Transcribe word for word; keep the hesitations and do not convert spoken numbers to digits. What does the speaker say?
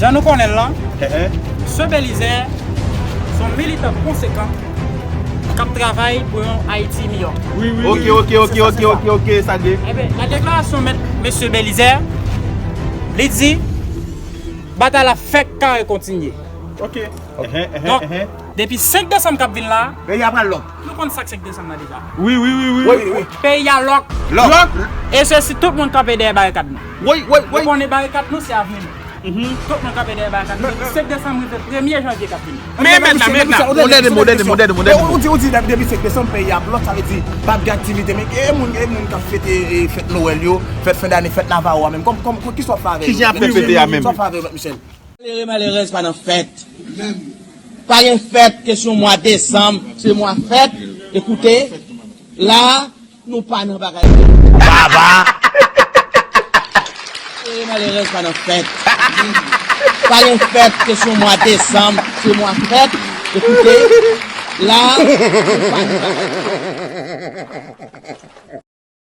Jan nou konnen l lan, Misye Belizaire se yon militan konsekan k ap travay pou yon Ayiti miyò. Ok, ok, ok, ok, ok, ok, sa de. Ebyen, nan deklarasyon mèt Mesye Belizaire, li di batay la fèk kare kontinye. Ok. Donk, depi senk desanm k ap vin la, peyi a pral lòk. Nou konn sa k senk desanm nan deja. Wi, wi, wi, wi. Peyi a lòk. Lòk. E se si tout moun kanpe dèyè barikad nou. Wi, wi, wi. Nou konnen barikad nou se avni nou. Tout moun kanpe dèyè barikad nou. Depi senk desanm rive premye janvye k ap vini. Men mèt la, mèt la. Ou tande, ou tande, ou tande. Ou di, ou di depi senk desanm peyi a blòk, sa vle di p ap gen aktivite. Men e moun, e moun k ap fete fèt Nwèl yo, fèt fen dane, fèt Navawo a menm. Kòm, kòm, kisa w ap fè avè yo? Kisa w ap fè avè yo, mèt Michel? Malere, malerèz pa nan fèt. Pa gen fèt ke se yon mwa desanm, se mwa fèt. Ekoute, la, nou pa nan bagay. Baba! Malere, malerèz pa nan fèt. Pa gen fèt ke se yon mwa desanm, se mwa fèt. Ekoute, la, nou pa nan bagay.